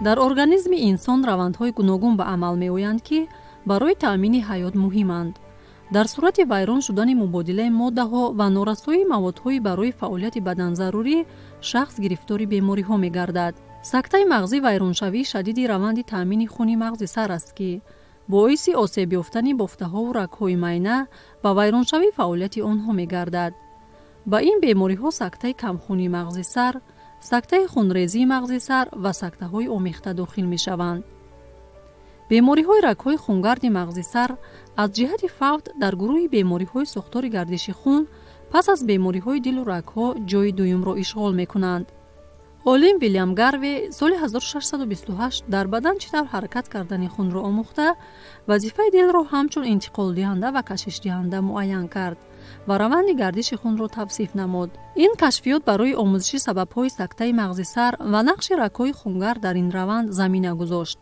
Дар организми инсон равандҳои гуногун ба амал меоянд, ки барои таъмини ҳаёт муҳиманд. Дар сурати вайрон шудани мубодилаи моддаҳо ва норасоии маводҳои барои фаъолияти бадан зарурӣ, шахс гирифтори бемориҳо мегардад. Сактаи мағзӣ вайроншавии шадиди раванди таъмини хуни мағзи сар аст, ки боиси осеб ёфтани бофтаҳову рагҳои майна ва вайроншавии фаъолияти онҳо мегардад. Ба ин бемориҳо сактаи камхунии мағзи сар, сактаи хунрезии мағзи сар ва сактаҳои омехта дохил мешаванд. Бемориҳои рагҳои хунгарди мағзи сар аз ҷиҳати фавт дар гурӯҳи бемориҳои сохтори гардиши хун пас аз бемориҳои дилу рагҳо ҷойи дуюмро ишғол мекунанд. Олим Вилям Гарве соли 1628 дар бадан чӣ тавр ҳаракат кардани хунро омӯхта, вазифаи дилро ҳамчун интиқолдиҳанда ва кашишдиҳанда муайян кард ва раванди гардиши хунро тавсиф намуд. Ин кашфиёт барои омӯзиши сабабҳои сактаи мағзи сар ва нақши рагҳои хунгард дар ин раванд замина гузошт.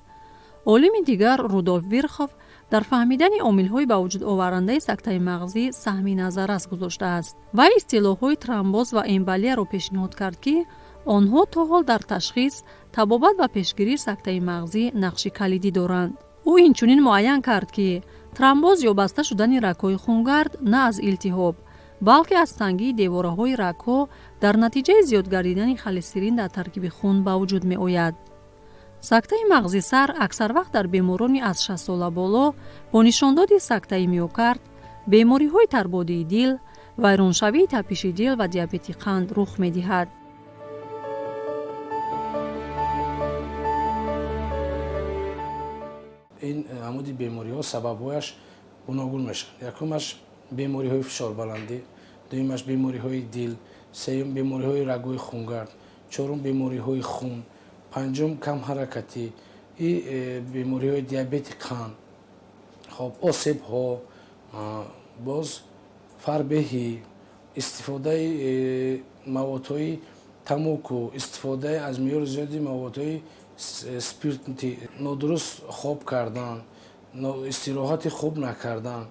Олими дигар, Рудолф Вирхов, дар фаҳмидани омилҳои ба вуҷуд оварандаи сактаи мағзӣ саҳми назаррас гузоштааст. Вай истилоҳҳои тромбоз ва эмболияро пешниҳод кард, ки онҳо то ҳол дар ташхис, табобат ва пешгирии сактаи мағзӣ нақши калидӣ доранд. Ӯ инчунин муайян кард, ки тромбоз ё баста шудани рагҳои хунгард на аз илтиҳоб, балки аз тангии девораҳои рагҳо дар натиҷаи зиёд гардидани холестерин дар таркиби хун ба вуҷуд меояд. Сактаи мағзи сар аксар вақт дар беморони аз 60 сола боло бо нишондоди сактаи миокард, бемориҳои тарбодии дил, вайроншавии тапиши дил ва диабети қанд рух медиҳад. Ин намуди бемориҳо сабабҳояш гуногун мешаванд. Якумаш бемориҳои фишорбаландӣ, дуюмаш бемориҳои дил, сеюм бемориҳои рагҳои хунгард, чорум бемориҳои хун, панҷум камҳаракатӣ и бемориҳои диабети қанд, хоб, осебҳо, боз фарбеҳӣ, истифодаи маводҳои тамоку, истифодаи аз меъёри зиёди маводҳои спиртӣ, нодуруст хоб кардан, истироҳати хуб накардан,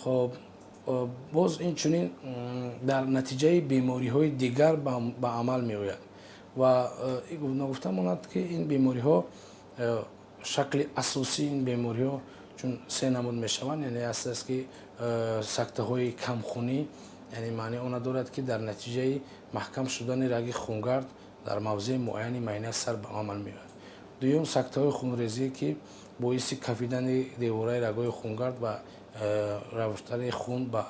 хоб, боз инчунин дар натиҷаи бемориҳои дигар ба амал меояд. Ва ногуфта монад, ки ин бемориҳо, шакли асосии ин бемориҳо чун се намуд мешаванд, яъне аст, ки сактаҳои камхунӣ, яъне маънии она дорад, ки дар натиҷаи маҳкам шудани раги хунгард дар мавзеи муайяни майнаи сар ба амал меояд. Дуюм сактаҳои хунрезие, ки боиси кафидани девораи рагҳои хунгард ва рафтани хун ба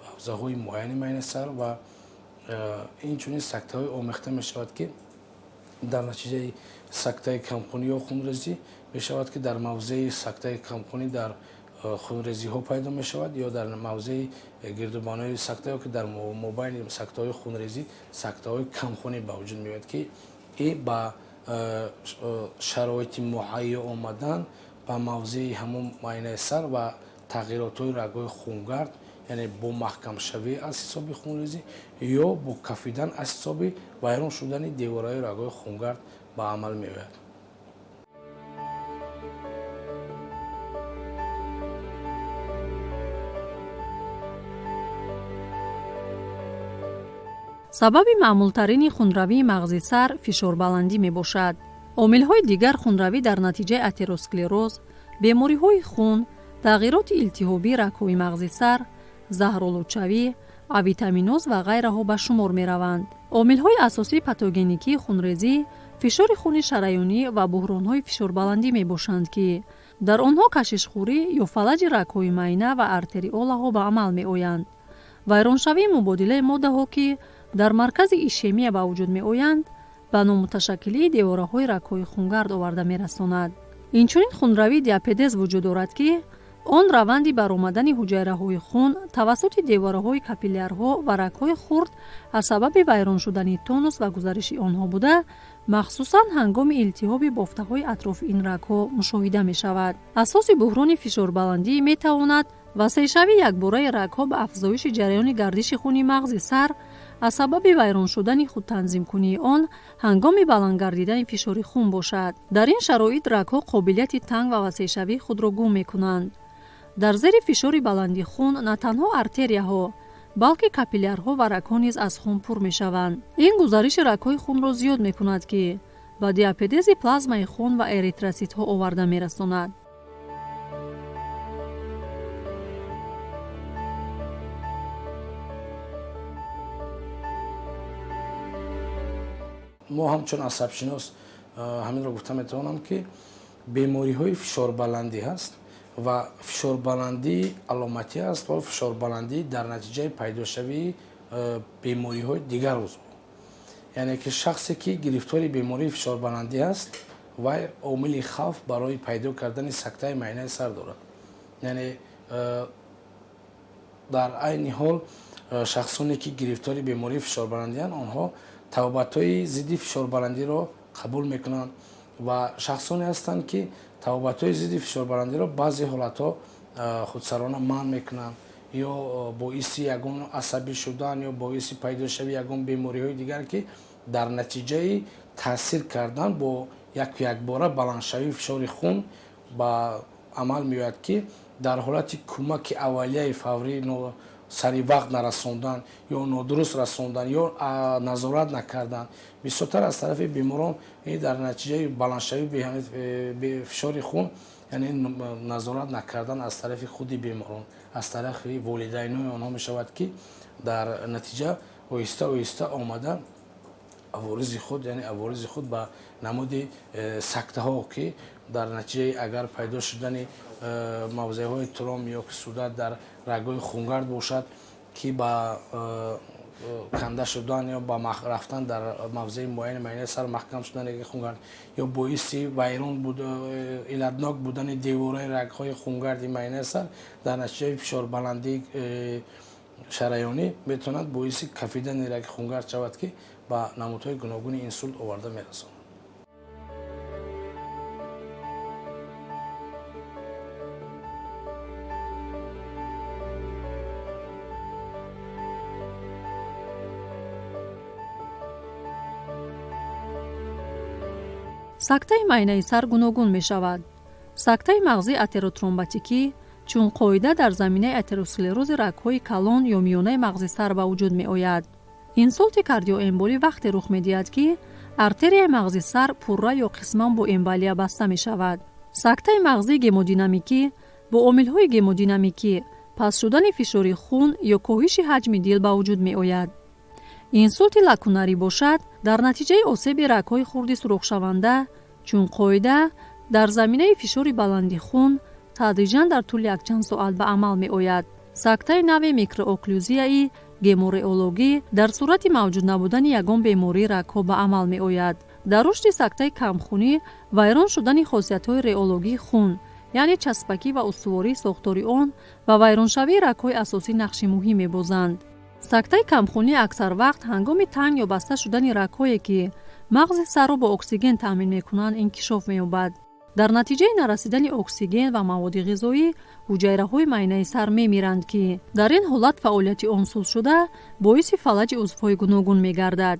ҳавзаҳои муайяни майнаи сар, ва инчунин сактаҳои омехта мешавад, ки дар натиҷаи сактаи камхунӣ ё хунрезӣ мешавад, ки дар мавзеи сактаи камхунӣ дар хунрезиҳо пайдо мешавад ё дар мавзеи гирдубанои сакта ё ки дар мобайни сактаҳои хунрезӣ сактаҳои камхунӣ ба вуҷуд меояд, ки и ба шароити муҳайё омадан ба мавзеи ҳамон майнаи сар ва тағйиротҳои рагҳои хунгард, яъне бо маҳкамшавӣ аз ҳисоби хунрезӣ ё бо кафидан аз ҳисоби вайрон шудани девораҳои рагҳои хунгард ба амал меояд. Сабаби маъмултарини хунравии мағзи сар фишорбаландӣ мебошад. Омилҳои дигар хунравӣ дар натиҷаи атеросклероз, бемориҳои хун, тағйироти илтиҳобии рагҳои мағзи сар, заҳролудшавӣ, авитаминоз ва ғайраҳо ба шумор мераванд. Омилҳои асосии патогеникии хунрезӣ фишори хуни шараёнӣ ва буҳронҳои фишорбаландӣ мебошанд, ки дар онҳо кашишхӯрӣ ё фалаҷи рагҳои майна ва артериолаҳо ба амал меоянд. Вайроншавии мубодилаи моддаҳо, ки дар маркази ишемия ба вуҷуд меоянд, ба номуташаккилии девораҳои рагҳои хунгард оварда мерасонад. Инчунин хунравии диапедез вуҷуд дорад, ки он раванди баромадани ҳуҷайраҳои хун тавассути девораҳои капиллярҳо ва рагҳои хурд аз сабаби вайрон шудани тонус ва гузариши онҳо буда, махсусан ҳангоми илтиҳоби бофтаҳои атрофи ин рагҳо мушоҳида мешавад. Асоси буҳрони фишорбаландӣ метавонад васеъшавии якбораи рагҳо ба афзоиши ҷараёни гардиши хуни мағзи сар аз сабаби вайрон шудани худтанзимкунии он ҳангоми баланд гардидани фишори хун бошад. Дар ин шароит рагҳо қобилияти танг ва васеъшавии худро гум мекунанд. Дар зери фишори баланди хун на танҳо артерияҳо, балки капиллярҳо ва рагҳо низ аз хун пур мешаванд. Ин гузариши рагҳои хунро зиёд мекунад, ки Ба диапедези плазмаи хун ва эритроситҳо оварда мерасонад. Мо ҳамчун асабшинос ҳаминро гуфта метавонам, ки бемориҳои фишорбаландӣ ҳаст ва фишорбаландии аломатӣ аст ва фишорбаландӣ дар натиҷаи пайдошавии бемориҳои дигар узвҳо. Яъне ки шахсе, ки гирифтори бемории фишорбаландӣ аст, вай омили хавф барои пайдо кардани сактаи майнаи сар дорад. Яъне дар айни ҳол шахсоне, ки гирифтори бемории фишорбаландианд, онҳо табобатҳои зидди фишорбаландиро қабул мекунанд ва шахсоне ҳастанд, ки табобатҳои зидди фишорбаландиро баъзе ҳолатҳо худсарона манъ мекунанд ё боиси ягон асабӣ шудан ё боиси пайдошавии ягон бемориҳои дигар, ки дар натиҷаи таъсир кардан бо яку якбора баландшавии фишори хун ба амал меояд, ки дар ҳолати кӯмаки аввалияи фаврӣ сари вақт нарасондан ё нодуруст расондан ё назорат накардан бисёртар аз тарафи беморон, дар натиҷаи баландшавии фишори хун, яъне назорат накардан аз тарафи худи беморон, аз тарафи волидайнои онҳо мешавад, ки дар натиҷа оҳиста оҳиста омада аворизи худ, яъне аворизи худ ба намуди сактаҳо, ки дар натиҷаи агар пайдо шудани мавзеъҳои тромб ё ки судат дар рагҳои хунгард бошад, ки ба канда шудан ё ба рафтан дар мавзеи муайяни майнаи сар, маҳкам шудани раги хунгард ё боиси вайрон илатнок будани девораи рагҳои хунгарди майнаи сар дар натиҷаи фишорбаландии шараёнӣ метавонад боиси кафидани раги хунгард шавад, ки ба намудҳои гуногуни инсулт оварда мерасонад. Сактаи майнаи сар гуногун мешавад. Сактаи мағзии атеротромботикӣ чун қоида дар заминаи атеросклерози рагҳои калон ё миёнаи мағзи сар ба вуҷуд меояд. Инсулти кардиоэмболӣ вақте рух медиҳад, ки артерияи мағзи сар пурра ё қисман бо эмболия баста мешавад. Сактаи мағзии гемодинамикӣ бо омилҳои гемодинамикӣ, паст шудани фишори хун ё коҳиши ҳаҷми дил ба вуҷуд меояд. Инсулти лакунарӣ бошад, дар натиҷаи осеби рагҳои хурди сурохшаванда, чун қоида дар заминаи фишори баланди хун, тадриҷан дар тӯли якчанд соат ба амал меояд. Сактаи нави микроокклюзияи гемореологӣ дар сурати мавҷуд набудани ягон бемории рагҳо ба амал меояд. Дар рушди сактаи камхунӣ вайрон шудани хосиятҳои реологии хун, яъне часпакӣ ва устувории сохтори он, ва вайроншавии рагҳои асосӣ нақши муҳим мебозанд. Сактаи камхунӣ аксар вақт ҳангоми танг ё баста шудани рагҳое, ки мағзи сарро бо оксиген таъмин мекунанд, инкишоф меёбад. Дар натиҷаи нарасидани оксиген ва маводи ғизоӣ ҳуҷайраҳои майнаи сар мемиранд, ки дар ин ҳолат фаъолияти он суст шуда, боиси фалаҷи узвҳои гуногун мегардад.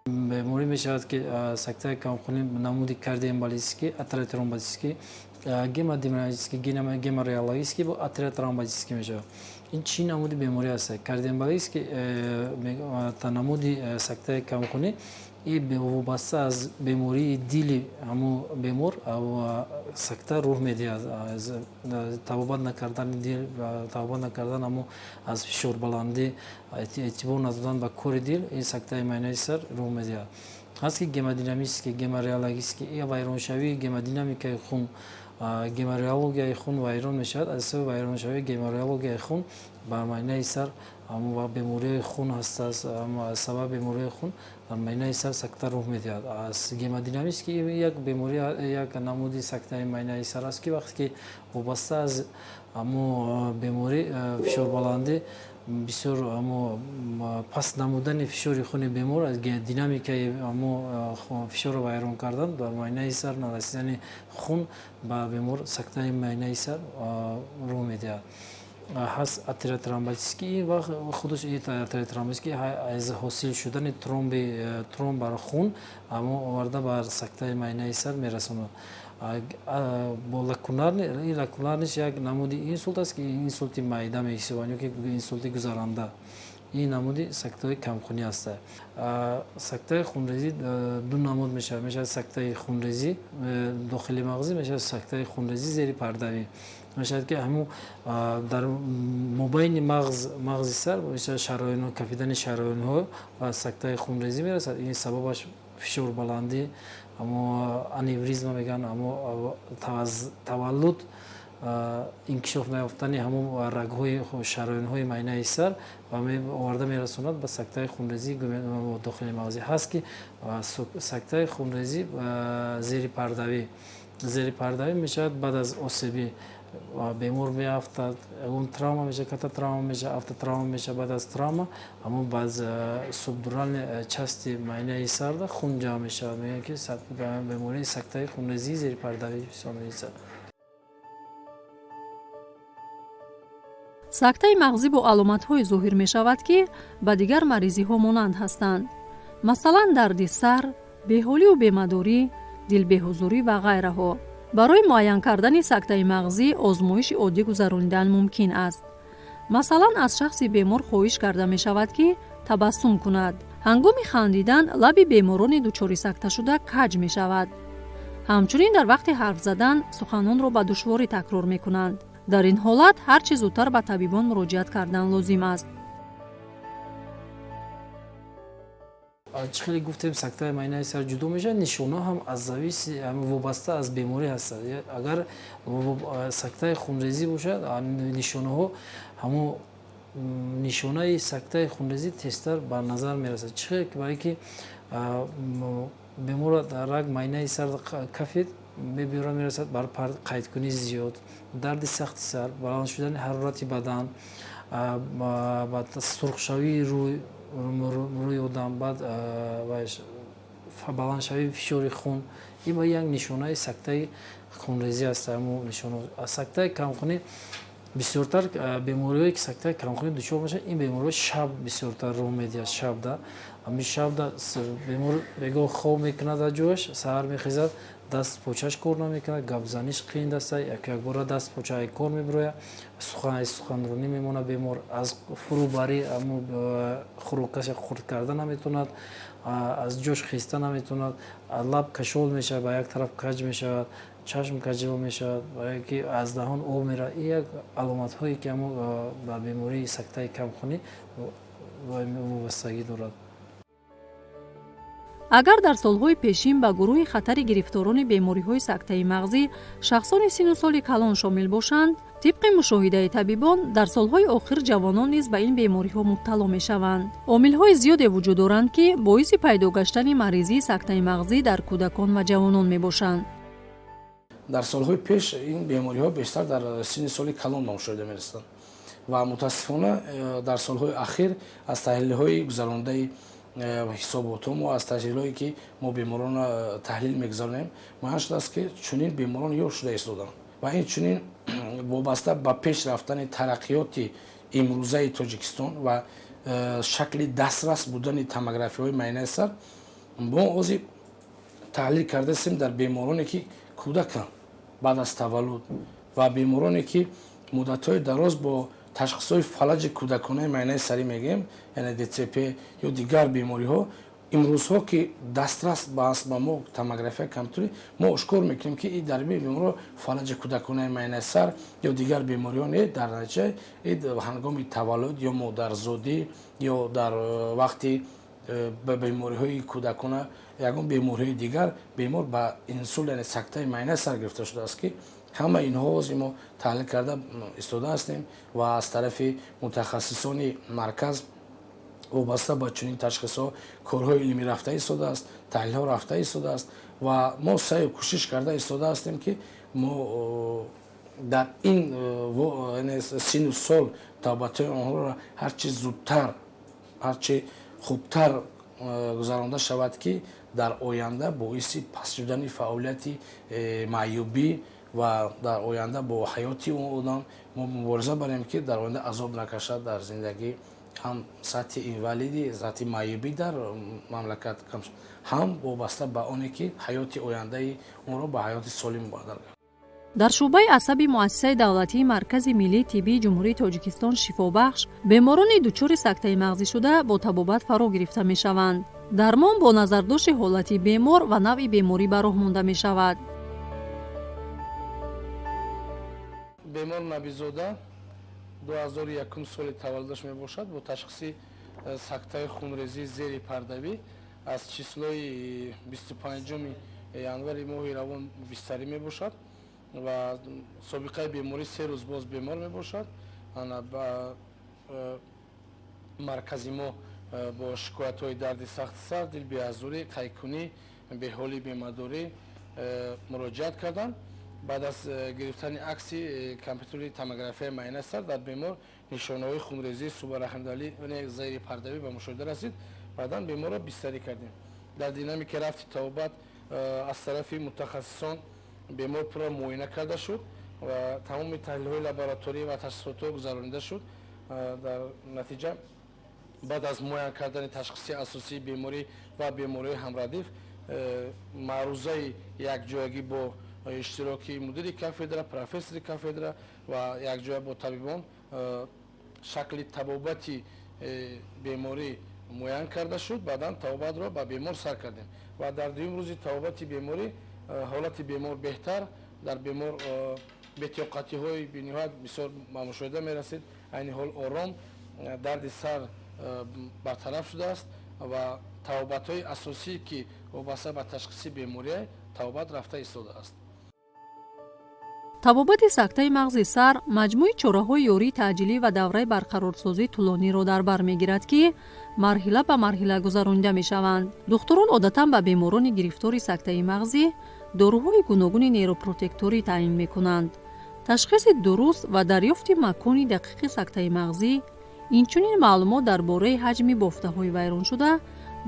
Беморӣ мешавад, ки сактаи камхунӣ намуди кардиоэмболический, атеротромботический, гемодинамический, гемореологический ва атеротромботический мешавад. Ин чӣ намуди беморӣ аст? Кардиоэмболический намуди сактаи камхунӣ и вобаста аз бемории дили ҳамун бемор сакта рух медиҳад. Табобат накардани дил, табобат накардан ҳамун аз фишорбаландӣ, эътибор надодан ба кори дил, ин сактаи майнаи сар рух медиҳад. Ҳаст ки гемодинамический, гемореологический, и вайроншавии гемодинамикаи хун, гемореологияи хун вайрон мешавад. Аз ҳисоби вайроншавии гемореологияи хун бар майнаи сар ва бемориҳои хун ҳаст, аз сабаби бемориҳои хун дар майнаи сар сакта рух медиҳад. Аз гемодинамический як беморӣ, як намуди сактаи майнаи сар аст, ки вақте ки вобаста аз ҳамо беморӣ фишорбаландӣ бисёр, ҳамо паст намудани фишори хуни бемор, аз динамикаи ҳамо фишорро вайрон кардан, дар майнаи сар нарасидани хун ба бемор сактаи майнаи сар рух медиҳад. Ҳаст атеротромботический, вақт худаш атеротромботический аз ҳосил шудани тромби, тромб бар хун ҳамо оварда бар сактаи майнаи сар мерасонад. Бо лакунарный, лакунарный ш як намуди инсулт аст, ки инсулти майда меҳисобанд ё ки инсулти гузаранда. Ин намуди сактаҳои камхунӣ аст. Сактаи хунрезӣ ду намуд мешавад. Мешавад сактаи хунрезӣ дохили мағзӣ, мешавад сактаи хунрезӣ зери пардавӣ. Мешавад, ки ҳамун дар мобайни мағз, мағзи сар мешавад, шароинҳо, кафидани шароинҳо ва сактаи хунрезӣ мерасад. Ин сабабаш фишорбаландӣ, амо аневризма мегӯянд, амо таваллуд инкишоф наёфтани ҳамон рагҳои шароинҳои майнаи сар ва оварда мерасонад ба сактаи хунрезии дохили мағзӣ. Ҳаст, ки сактаи хунрезӣ зери пардавӣ. Зери пардавӣ мешавад баъд аз осебӣ, бемор меафтад, ягон травма мешавад, ката травма мешавад, автотравма мешавад. Баъд аз травма ҳамон баъз субдуральный части майнаи сарда хун ҷамъ мешавад, мегӯянд, ки бемории сактаи хунрезии зери пардавӣ ҳисоб мешавад. Сактаи мағзӣ бо аломатҳое зоҳир мешавад, ки ба дигар маризиҳо монанд ҳастанд, масалан, дарди сар, беҳолию бемадорӣ, дилбеҳузурӣ ва ғайраҳо. Барои муайян кардани сактаи мағзӣ озмоиши оддӣ гузаронидан мумкин аст. Масалан, аз шахси бемор хоҳиш карда мешавад, ки табассум кунад. Ҳангоми хандидан лаби беморони дучори сакташуда каҷ мешавад. Ҳамчунин дар вақти ҳарф задан суханонро ба душворӣ такрор мекунанд. Дар ин ҳолат ҳар чӣ зудтар ба табибон муроҷиат кардан лозим аст. Чӣ хеле гуфтем, сактаи майнаи сар ҷудо мешавад, нишонаҳо ҳам аз зависи вобаста аз беморӣ ҳастанд. Агар сактаи хунрезӣ бошад, нишонаҳо, ҳамон нишонаи сактаи хунрезӣ тезтар ба назар мерасад. Чӣ хел? Барое ки беморро раг майнаи сар кафид, мебиёра мерасад бар қайдкунии зиёд, дарди сахти сар, баланд шудани ҳарорати бадан, сурхшавии рӯи одам, баъд баландшавии фишори хун. Ин ба як нишонаи сактаи хунрезӣ аст. Сактаи камхунӣ бисёртар, бемориҳое ки сактаи камхунӣ дучор мешавад, ин бемориҳо шаб бисёртар рӯ медиҳад. Шабда, ҳамин шабда бемор бегоҳ хоб мекунад, аз ҷояш саҳар мехезад, даст почаш кор намекунад, гапзаниш қиин аст, якбора даст поча кор мебирояд, сухан суханронӣ мемонад бемор, аз фурӯбарӣ хӯрокаша хурд карда наметавонад, аз ҷош хиста наметавонад, лаб кашол мешавад, ба як тараф каҷ мешавад, чашм каҷил мешавад, ки аз даҳон об меравад. Ин як аломатҳое, ки ҳамо ба бемории сактаи камхунӣ вобастагӣ дорад. Агар дар солҳои пешин ба гурӯҳи хатари гирифторони бемориҳои сактаи мағзӣ шахсони сину соли калон шомил бошанд, тибқи мушоҳидаи табибон, дар солҳои охир ҷавонон низ ба ин бемориҳо мубтало мешаванд. Омилҳои зиёде вуҷуд доранд, ки боиси пайдо гаштани маризии сактаи мағзӣ дар кӯдакон ва ҷавонон мебошанд. Дар солҳои пеш ин бемориҳо бештар дар синни соли калон ба мушоҳида мерасиданд ва мутаассифона дар солҳои ахир аз таҳлилҳои гузарондаи ҳисоботҳо мо, аз таҳлилҳое, ки мо беморонро таҳлил мегузаронем, муайян шудааст, ки чунин беморон ёш шуда истоданд ва ин чунин вобаста ба пеш рафтани тараққиёти имрӯзаи Тоҷикистон ва шакли дастрас будани томографияҳои майнаи сар. Мо ҳозир таҳлил кардаистем дар бемороне, ки кӯдаканд, баъд аз таваллуд, ва бемороне, ки муддатҳои дароз бо ташхисҳои фалаҷи кӯдаконаи майнаи сарӣ мегӯем, яъне ДЦП ё дигар бемориҳо. Имрӯзҳо, ки дастрас бааст ба мо томографияи компютерӣ, мо ошкор мекунем, ки и дар бемориҳо фалаҷи кӯдаконаи майнаи сар ё дигар бемориҳо не, дар натиҷа ҳангоми таваллуд ё модарзодӣ ё дар вақти ба бемориҳои кӯдакона, ягон бемориҳои дигар бемор ба инсулт, яъне сактаи майнаи сар гирифта шудааст, ки ҳама инҳо ҳозир мо таҳлил карда истода ҳастем ва аз тарафи мутахассисони марказ вобаста ба чунин ташхисҳо корҳои илмӣ рафта истодааст, таҳлилҳо рафта истодааст ва мо саъю кӯшиш карда истода ҳастем, ки мо дар ин сину сол табобатҳои онҳоро ҳарчи зудтар, ҳарчи хубтар гузаронда шавад, ки дар оянда боиси паст шудани фаъолияти маъюбӣ ва дар оянда бо ҳаёти он одам мо мубориза барем, ки дар оянда азоб накашад, дар зиндагӣ. Ҳам сатҳи инвалидӣ, сатҳи маъюбӣ дар мамлакат кам, ҳам вобаста ба оне ки ҳаёти ояндаи онро ба ҳаёти солим мубаддал кард. Дар шӯъбаи асаби Муассисаи давлатии Маркази миллии тиббии Ҷумҳурии Тоҷикистон «Шифобахш» беморони дучори сактаи мағзӣ шуда бо табобат фаро гирифта мешаванд. Дармон бо назардошти ҳолати бемор ва навъи беморӣ ба роҳ монда мешавад. Бемор Набизода, 2001 соли таваллудаш мебошад, бо ташхиси сактаи хунрезии зери пардавӣ аз числои 25 январи моҳи равон бистарӣ мебошад ва собиқаи беморӣ 3 рӯз боз бемор мебошад. Ба маркази мо бо шикоятҳои дарди сахти сар, дил, беазурӣ, қайкунӣ, беҳолӣ, бемадорӣ муроҷиат карданд. Баъд аз гирифтани акси компютери томографияи майнаи сар дар бемор нишонаҳои хунрезии субарахноидалӣ, зери пардавӣ ба мушоҳида расид. Баъдан беморро бистарӣ кардем. Дар динамики рафти табобат аз тарафи мутахассисон бемор пурра муоина карда шуд ва тамоми таҳлилҳои лабораторӣ ва ташхисотҳо гузаронида шуд. Дар натиҷа, баъд аз муайян кардани ташхиси асосии беморӣ ва бемориҳои ҳамрадиф, маърузаи якҷоягӣ бо иштироки мудири кафедра, профессори кафедра ва якҷоя бо табибон шакли табобати беморӣ муайян карда шуд. Баъдан табобатро ба бемор сар кардем ва дар дуюм рӯзи табобати беморӣ ҳолати бемор беҳтар. Дар бемор бетоқатиҳои бениҳоят бисёр ба мушоҳида мерасид, айни ҳол ором, дарди сар бартараф шудааст ва табобатҳои асосие ки вобаста ба ташхиси бемория табобат рафта истодааст. Табобати сактаи мағзи сар маҷмӯи чораҳои ёрии таъҷилӣ ва давраи барқарорсозии тӯлониро дар бар мегирад, ки марҳила ба марҳила гузаронида мешаванд. Духтурон одатан ба беморони гирифтори сактаи мағзӣ доруҳои гуногуни нейропротекторӣ таъин мекунанд. Ташхиси дуруст ва дарёфти макони дақиқи сактаи мағзӣ, инчунин маълумот дар бораи ҳаҷми бофтаҳои вайроншуда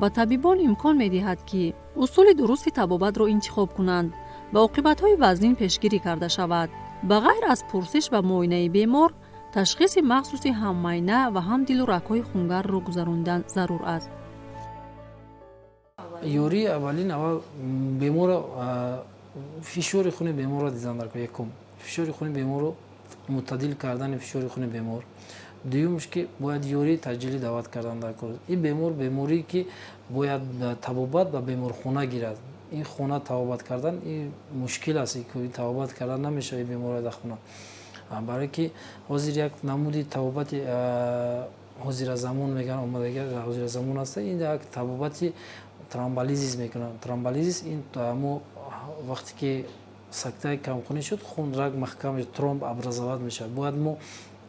ба табибон имкон медиҳад, ки усули дурусти табобатро интихоб кунанд ва оқибатҳои вазнин пешгирӣ карда шавад. Ба ғайр аз пурсиш ва муоинаи бемор, ташхиси махсуси ҳам майна ва ҳам дилу рагҳои хунгарро гузаронидан зарур аст. Ёрии аввалин: аввал беморро, фишори хуни беморро дидан дар якум, фишори хуни беморро мӯътадил кардани фишори хуни бемор. Дуюмш ки бояд ёрии таъҷилӣ даъват кардан дар кор. Ин бемор беморие ки бояд табобат ба беморхона гирад. Ин хона табобат кардан ин мушкил аст, табобат кардан намешавад беморро дар хона, барое ки ҳозир як намуди табобати ҳозиразамон мегӯянд, омадаги ҳозиразамон аст. Ин як табобати тромболизис мекунанд. Тромболизис ин мо вақте ки сактаи камхунӣ шуд, хун раг маҳкам, тромб образовать мешавад. Бояд мо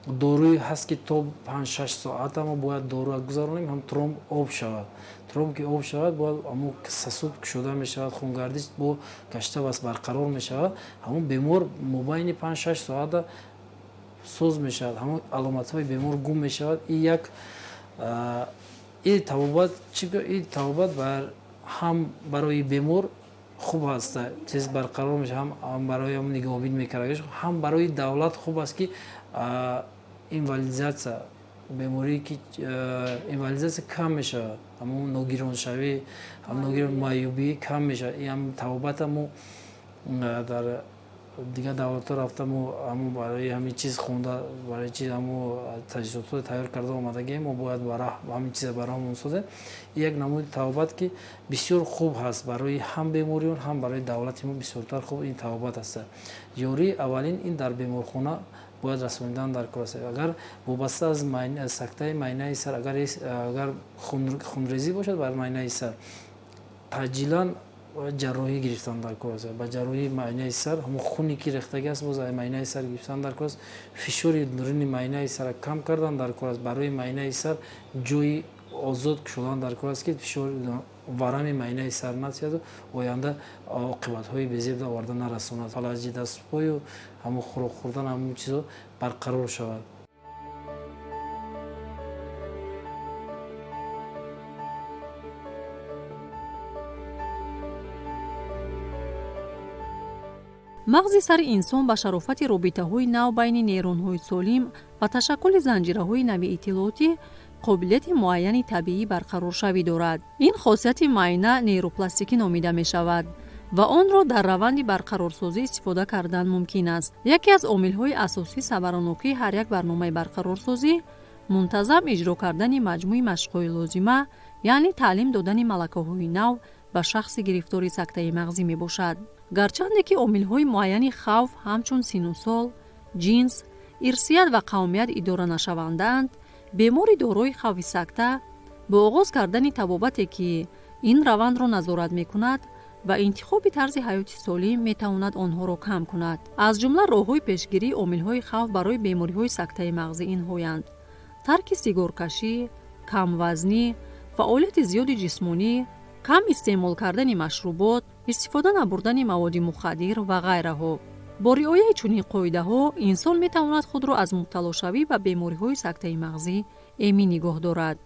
доруи ҳаст ки то 5-6 соата мо бояд доруа гузаронем, ҳам тромб об шавад. Тромб ки об шавад, бояд ҳамон сосуд кушода мешавад, хунгардиш бо гашта бас барқарор мешавад. Ҳамон бемор мобайни 5-6 соата соз мешавад, ҳамон аломатҳои бемор гум мешавад. И як и табобат чи, и табобат ҳам барои бемор хуб аст, тез барқарор мешавад, ҳам барои нигаҳбин мекард, ҳам барои давлат хуб аст, ки инвалидизация, беморие ки инвалидизация кам мешавад, ҳамон ногироншавӣ, ҳам ногирон маъюбӣ кам мешавад. Ин табобата мо дар дигар давлатҳо рафта, мо ҳамон барои ҳамин чиз хонда, барои чиз ҳамо таҷҳизотҳо тайёр карда омадагием. Мо бояд ҳамин чиза бароҳамон созем. Як намуди табобат ки бисёр хуб ҳаст барои ҳам бемориён, ҳам барои давлати мо бисёртар хуб ин табобат аст. Ёрии аввалин ин дар беморхона бояд расонидан дар кор аст. Агар вобаста аз сактаи майнаи сар, агар хунрезӣ бошад бар майнаи сар, таъҷилан ҷарроҳӣ гирифтан дар кор аст. Ба ҷарроҳии майнаи сар ҳамон хуне ки рехтагӣ аст, боз майнаи сар гирифтан дар кор аст. Фишори дуруни майнаи сара кам кардан дар кор аст. Барои майнаи сар ҷои озод кушодан дар кор аст, ки фишор варами майнаи сар натиҳаду оянда оқибатҳои безеб оварда нарасонад. Фалаҷи дастпою ҳамон хӯрок хӯрдан, ҳамон чизо барқарор шавад. Мағзи сари инсон ба шарофати робитаҳои нав байни нейронҳои солим ва ташаккули занҷираҳои нави иттилоотӣ Қобилияти муайяни табиӣ барқароршавӣ дорад. Ин хосияти майна нейропластикӣ номида мешавад ва онро дар раванди барқарорсозӣ истифода кардан мумкин аст. Яке аз омилҳои асосии самаранокии ҳар як барномаи барқарорсозӣ мунтазам иҷро кардани маҷмӯи машқҳои лозима, яъне таълим додани малакаҳои нав ба шахси гирифтори сактаи мағзӣ мебошад. Гарчанде ки омилҳои муайяни хавф ҳамчун сину сол, ҷинс, ирсият ва қавмият идора нашавандаанд, бемори дорои хавфи сакта бо оғоз кардани табобате, ки ин равандро назорат мекунад, ва интихоби тарзи ҳаёти солим метавонад онҳоро кам кунад. Аз ҷумла роҳҳои пешгирии омилҳои хавф барои бемориҳои сактаи мағзӣ инҳоянд: тарки сигоркашӣ, камвазнӣ, фаъолияти зиёди ҷисмонӣ, кам истеъмол кардани машрубот, истифода набурдани маводи мухаддир ва ғайраҳо. Бо риояи чунин қоидаҳо инсон метавонад худро аз мубталошавӣ ба бемориҳои сактаи мағзӣ эмин нигоҳ дорад.